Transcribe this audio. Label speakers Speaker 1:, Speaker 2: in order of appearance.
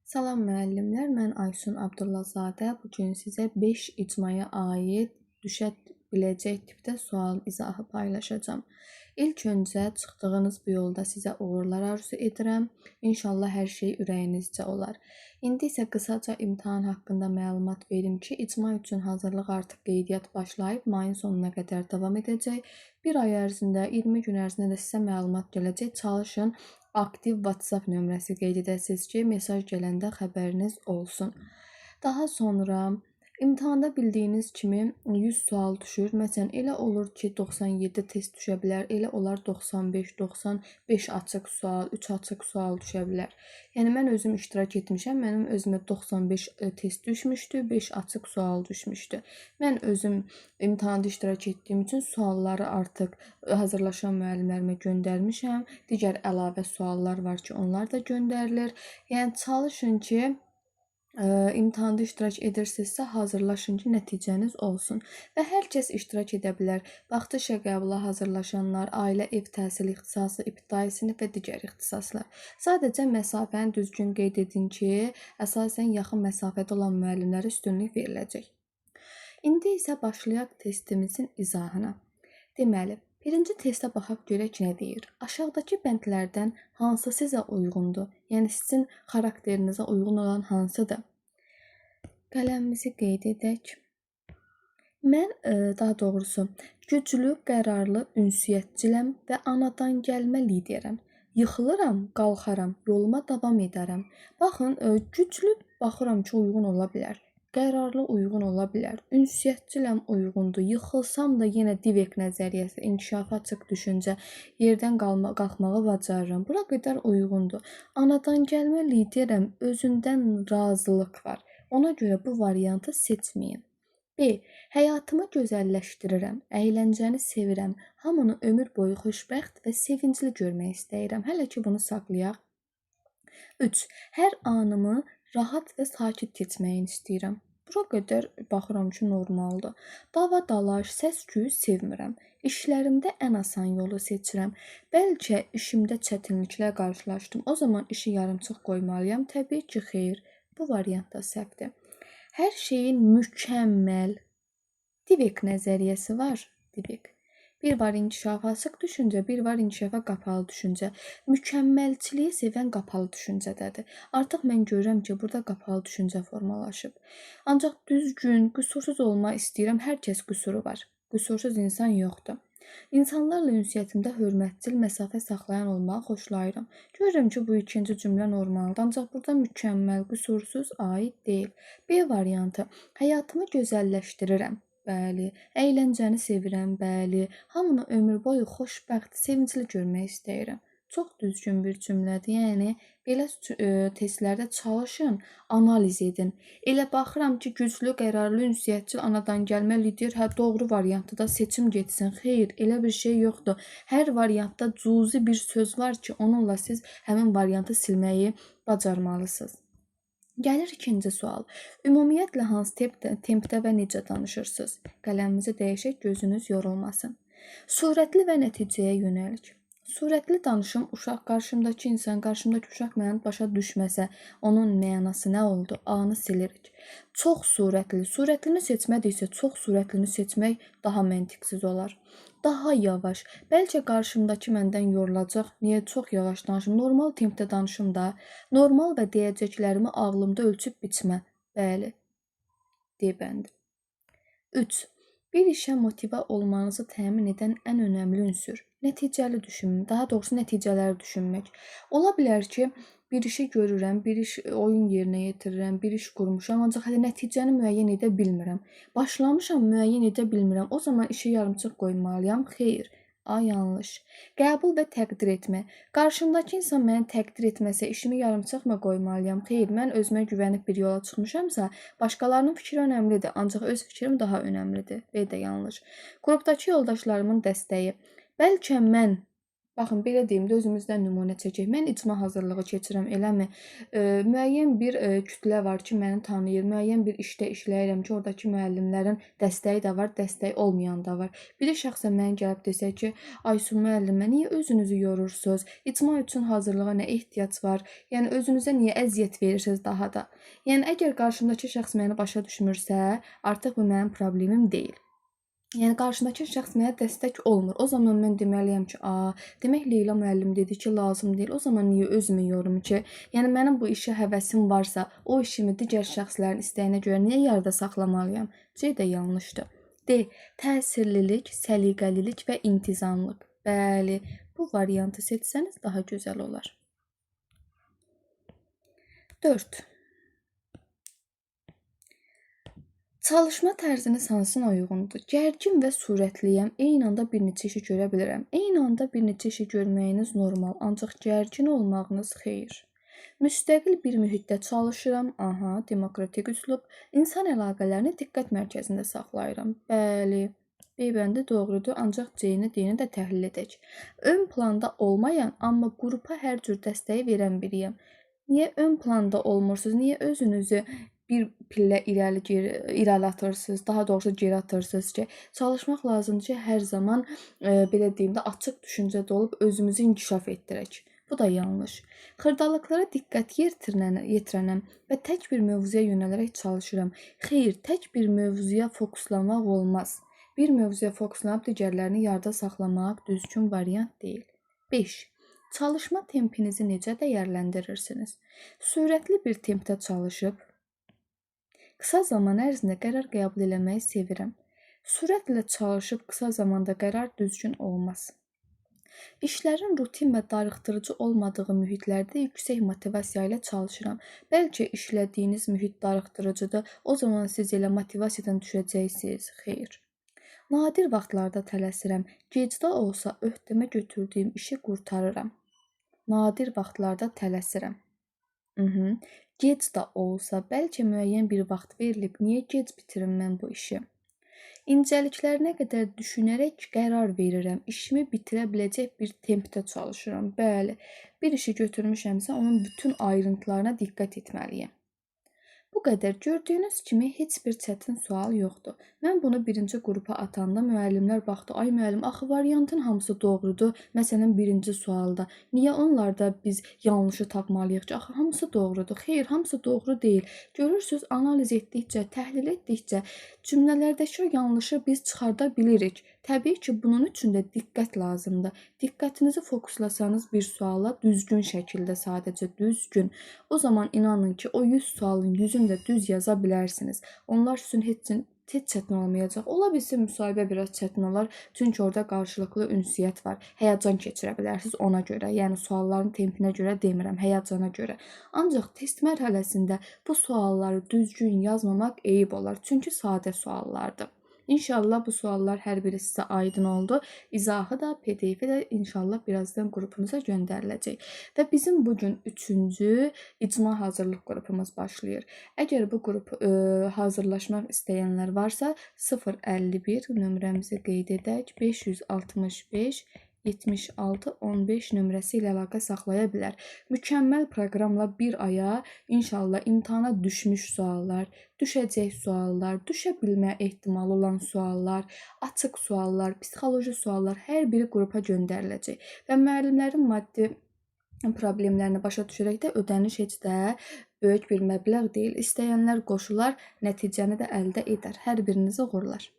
Speaker 1: Salam müəllimlər, mən Aysun Abdullazadə. Bu gün sizə 5 icmaya aid düşə biləcək tipdə sual izahı paylaşacağam. İlk öncə çıxdığınız bu yolda sizə uğurlar arzu edirəm. İnşallah hər şey ürəyinizcə olar. İndi isə qısaca imtahan haqqında məlumat verim ki, icma üçün hazırlıq artıq qeydiyyat başlayıb, mayın sonuna qədər davam edəcək. Bir ay ərzində, 20 gün ərzində də sizə məlumat gələcək. Çalışın, aktiv WhatsApp nömrəsi qeyd edəsiniz ki, mesaj gələndə xəbəriniz olsun. Daha sonra imtahanda bildiyiniz kimi 100 sual düşür. Məsələn, elə olur ki, 97 test düşə bilər, elə olar 95, 95 açıq sual, 3 açıq sual düşə bilər. Yəni mən özüm iştirak etmişəm. Mənim özümə 95 test düşmüşdü, 5 açıq sual düşmüşdü. Mən özüm imtahanda iştirak etdiyim üçün sualları artıq hazırlaşan müəllimlərimə göndərmişəm. Digər əlavə suallar var ki, onlar da göndərilir. Yəni çalışın ki, imtahanda iştirak edirsinizsə, hazırlaşın ki, nəticəniz olsun. Və hər kəs iştirak edə bilər. Bağça işə qəbula hazırlaşanlar, ailə ev təhsili ixtisası, ibtidai sinif və digər ixtisaslar. Sadəcə məsafəni düzgün qeyd edin ki, əsasən yaxın məsafədə olan müəllimlərə üstünlük veriləcək. İndi isə başlayaq testimizin izahına. Deməli, birinci testə baxaq görək nə deyir. Aşağıdakı bəndlərdən hansı sizə uyğundur? Yəni sizin xarakterinizə uyğun olan hansıdır? Qələmimizi qeyd edək. Mən, daha doğrusu, güclü, qərarlı, ünsiyyətçiləm və anadan gəlmə liderəm. Yıxılıram, qalxaram, yoluma davam edərəm. Baxın, güclü baxıram ki, uyğun ola bilər. Qərarlı uyğun ola bilər. Ünsiyyətçiləm uyğundur. Yıxılsam da yenə Divek nəzəriyyəsi, inkişafa açıq düşüncə, yerdən qalxmağı bacarıram. Bura qədər uyğundur. Anadan gəlmə liderəm, özündən razılıq var. Ona görə bu variantı seçməyin. B. Həyatımı gözəlləşdirirəm, əyləncəni sevirəm, hamını ömür boyu xoşbəxt və sevincli görmək istəyirəm. Hələ ki bunu saxlayaq. 3. Hər anımı rahat və sakit keçməyini istəyirəm. Bura qədər baxıram ki, normaldır. Dava dalaş, səs-küyü sevmirəm. İşlərimdə ən asan yolu seçirəm. Bəlkə işimdə çətinliklə qarşılaşdım. O zaman işi yarımçıq qoymalıyam. Təbii ki, xeyr. Bu variant da səhvdir. Hər şeyin mükəmməl Divek nəzəriyyəsi var. Divek. Bir var inkişafa açıq düşüncə, bir var inkişafa qapalı düşüncə. Mükəmməlçiliyi sevən qapalı düşüncədədir. Artıq mən görürəm ki, burada qapalı düşüncə formalaşıb. Ancaq düzgün, qüsursuz olmaq istəyirəm. Hər kəs qüsuru var. Qüsursuz insan yoxdur. İnsanlarla ünsiyyətimdə hörmətcil məsafə saxlayan olmağı xoşlayıram. Görürəm ki, bu ikinci cümlə normaldır, ancaq burada mükəmməl, qüsursuz aid deyil. B variantı. Həyatımı gözəlləşdirirəm. Bəli. Əyləncəni sevirəm. Bəli. Hamını ömür boyu xoşbəxt, sevincli görmək istəyirəm. Çox düzgün bir cümlədir. Yəni belə testlərdə çalışın, analiz edin. Elə baxıram ki, güclü, qərarlı, ünsiyyətçil, anadan gəlmə lider, hə doğru variantı da seçim getsin. Xeyr, elə bir şey yoxdur. Hər variantda cüzi bir söz var ki, onunla siz həmin variantı silməyi bacarmalısınız. Gəlir ikinci sual. Ümumiyyətlə hansı tempdə və necə danışırsınız? Qələmimizi dəyişək, gözünüz yorulmasın. Sürətli və nəticəyə yönəlik. Sürətli danışım, uşaq qarşımdakı insan, qarşımdakı uşaq məni başa düşməsə, onun mənası nə oldu? A-nı silirik. Çox sürətli. Sürətlini seçmədiksə, çox sürətlini seçmək daha məntiqsiz olar. Daha yavaş. Bəlkə qarşımdakı məndən yorulacaq. Niyə çox yavaş danışım? Normal tempdə danışım da. Normal və deyəcəklərimi ağlımda ölçüb biçmə. Bəli. D bəndi. 3. Bir işə motivə olmanızı təmin edən ən önəmli ünsür. Nəticəli düşünmək, daha doğrusu nəticələri düşünmək. Ola bilər ki, bir işi görürəm, bir iş oyun yerinə yetirirəm, bir iş qurmuşam, ancaq hələ nəticəni müəyyən edə bilmirəm. Başlamışam, müəyyən edə bilmirəm. O zaman işi yarımçıq qoymalıyam. Xeyr. A yanlış. Qəbul və təqdir etmə. Qarşımdakı insan məni təqdir etməsə, işimi yarımçıq mı qoymalıyam? Xeyr, mən özümə güvənib bir yola çıxmışamsa, başqalarının fikri önəmlidir, ancaq öz fikrim daha önəmlidir. B də yanlış. Qrupdakı yoldaşlarımın dəstəyi. Bəlkə mən Baxın, belə deyim də, özümüzdən nümunə çəkək. Mən icma hazırlığı keçirəm, eləmi? Müəyyən bir kütlə var ki, məni tanıyır. Müəyyən bir işdə işləyirəm ki, oradakı müəllimlərin dəstəyi də var, dəstəyi olmayan da var. Biri şəxsən mənə gəlib desə ki, Aysun müəllimə, niyə özünüzü yorursunuz? İcma üçün hazırlığa nə ehtiyac var? Yəni, özünüzə niyə əziyyət verirsiniz daha da? Yəni, əgər qarşımdakı şəxs məni başa düşmürsə, artıq bu mənim problemim deyil. Yəni, qarşımdakı şəxs mənə dəstək olmur. O zaman mən deməliyəm ki, demək Leyla müəllim dedi ki, lazım deyil. O zaman niyə özümü yorum ki? Yəni, mənim bu işə həvəsim varsa, o işimi digər şəxslərin istəyinə görə niyə yarıda saxlamalıyam? C də yanlışdır. D. Təsirlilik, səliqəlilik və intizamlıq. Bəli, bu variantı seçsəniz daha gözəl olar. 4. Çalışma tərziniz hansına uyğundur? Gərgin və sürətliyəm. Eyni anda bir neçə işi görə bilirəm. Eyni anda bir neçə işi görməyiniz normal, ancaq gərgin olmağınız xeyir. Müstəqil bir mühitdə çalışıram. Aha, demokratik üslub. İnsan əlaqələrini diqqət mərkəzində saxlayıram. Bəli, B bəndi doğrudur, ancaq C-ni, D-ni də təhlil edək. Ön planda olmayan, amma qrupa hər cür dəstəyi verən biriyəm. Niyə ön planda olmursunuz? Niyə özünüzü bir pillə irəli atırsınız, daha doğrusu geri atırsınız ki, çalışmaq lazımdır ki, hər zaman belə deyim də açıq düşüncədə olub özümüzü inkişaf etdirək. Bu da yanlış. Xırdalıqlara diqqət yetirənəm və tək bir mövzuya yönələrək çalışıram. Xeyr, tək bir mövzuya fokuslanmaq olmaz. Bir mövzuya fokuslanıb digərlərini yarıda saxlamaq düzgün variant deyil. 5. Çalışma tempinizi necə dəyərləndirirsiniz? Sürətli bir tempdə çalışıb, qısa zaman ərzində qərar qəbul eləməyi sevirəm. Sürətlə çalışıb qısa zamanda qərar düzgün olmaz. İşlərin rutin və darıxdırıcı olmadığı mühitlərdə yüksək motivasiya ilə çalışıram. Bəlkə işlədiyiniz mühit darıxdırıcıdır, o zaman siz elə motivasiyadan düşəcəksiniz. Xeyr. Nadir vaxtlarda tələsirəm. Gec də olsa öhdəmə götürdüyüm işi qurtarıram. Nadir vaxtlarda tələsirəm. Gec də olsa, bəlkə müəyyən bir vaxt verilib, niyə gec bitirim mən bu işi? İncəliklərinə qədər düşünərək qərar verirəm. İşimi bitirə biləcək bir tempdə çalışıram. Bəli, bir işi götürmüşəmsə, onun bütün ayrıntılarına diqqət etməliyəm. Bu qədər. Gördüyünüz kimi heç bir çətin sual yoxdur. Mən bunu birinci qrupa atanda müəllimlər baxdı. Ay müəllim, axı variantın hamısı doğrudur. Məsələn, birinci sualda. Niyə onlarda biz yanlışı tapmalıyıq ki? Axı hamısı doğrudur. Xeyr, hamısı doğru deyil. Görürsünüz, analiz etdikcə, təhlil etdikcə cümlələrdəki o yanlışı biz çıxarda bilirik. Təbii ki, bunun üçün də diqqət lazımdır. Diqqətinizi fokuslasanız bir suala düzgün şəkildə, sadəcə düzgün, o zaman inanın ki, o 100 sualın 100-ünü də düz yaza bilərsiniz. Onlar sizin heç çətin olmayacaq. Ola bilsin müsahibə biraz çətin olar, çünki orada qarşılıqlı ünsiyyət var. Həyəcan keçirə bilərsiniz ona görə. Yəni sualların tempinə görə demirəm, həyəcana görə. Ancaq test mərhələsində bu sualları düzgün yazmamaq eyib olar. Çünki sadə suallardır. İnşallah bu suallar hər biri sizə aydın oldu. İzahı da, PDF-i də inşallah birazdan qrupunuza göndəriləcək. Və bizim bugün 3-cü icma hazırlıq qrupumuz başlayır. Əgər bu qrup hazırlaşmaq istəyənlər varsa 051 nömrəmizi qeyd edək. 565 76 15 nömrəsi ilə əlaqə saxlaya bilər. Mükəmməl proqramla bir aya inşallah imtahana düşmüş suallar, düşəcək suallar, düşə bilmə ehtimalı olan suallar, açıq suallar, psixoloji suallar hər biri qrupa göndəriləcək və müəllimlərin maddi problemlərini başa düşərək də ödəniş heç də böyük bir məbləğ deyil. İstəyənlər qoşular, nəticəni də əldə edər. Hər birinizə uğurlar.